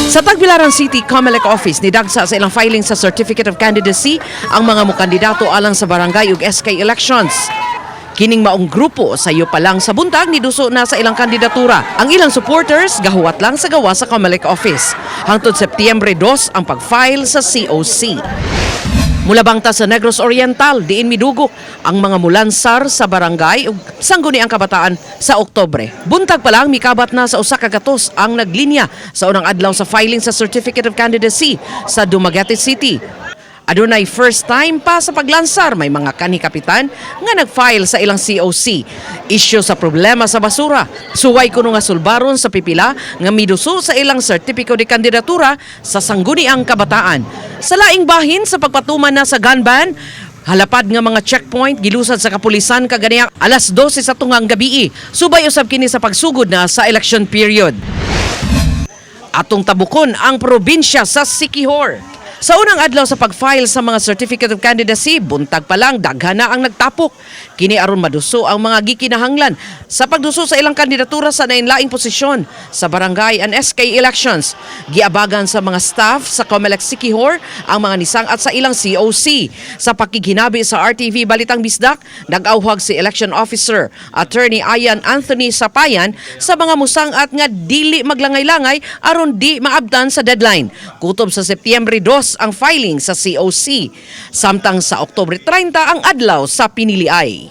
Sa Tagbilaran City COMELEC Office, nidagsa sa ilang filing sa Certificate of Candidacy ang mga mukandidato alang sa barangay ug SK elections. Kining maong grupo, sayo pa lang sa buntag niduso na sa ilang kandidatura. Ang ilang supporters gahuwat lang sa gawa sa COMELEC Office. Hangtod Setyembre 2 ang pag-file sa COC. Mulabang ta sa Negros Oriental, diin midugok ang mga mulansar sa barangay ug sangguniang kabataan sa Oktubre. Buntag pa lang, mikabat na sa 100 ang naglinya sa unang adlaw sa filing sa Certificate of Candidacy sa Dumaguete City. Adunay first time pa sa paglansar, may mga kanhi kapitan nga nag-file sa ilang COC. Isyu sa problema sa basura. Suway kuno nga sulbaron sa pipila nga miduso sa ilang sertipiko de kandidatura sa sangguniang kabataan. Sa laing bahin, sa pagpatuman na sa gun ban, halapad nga mga checkpoint gilusad sa kapulisan kaganiyang alas 12 sa tunggang gabii. Subay usab kini sa pagsugod na sa election period. Atong tabukon ang probinsya sa Siquijor. Sa unang adlaw sa pag-file sa mga Certificate of Candidacy, buntag pa lang daghan na ang nagtapok. Kini aron maduso ang mga gikinahanglan sa pagduso sa ilang kandidatura sa nainlaing posisyon sa barangay and SK elections. Giabagan sa mga staff sa COMELEC Siquijor ang mga nisang-at sa ilang COC. Sa pakighinabi sa RTV Balitang Bisdak, nag-awhag si Election Officer Attorney Ayan Anthony Sapayan sa mga musang-at nga dili maglangay-langay aron di maabtan sa deadline. Kutob sa Setyembre 2 ang filing sa COC. Samtang sa Oktubre 30 ang adlaw sa piniliay.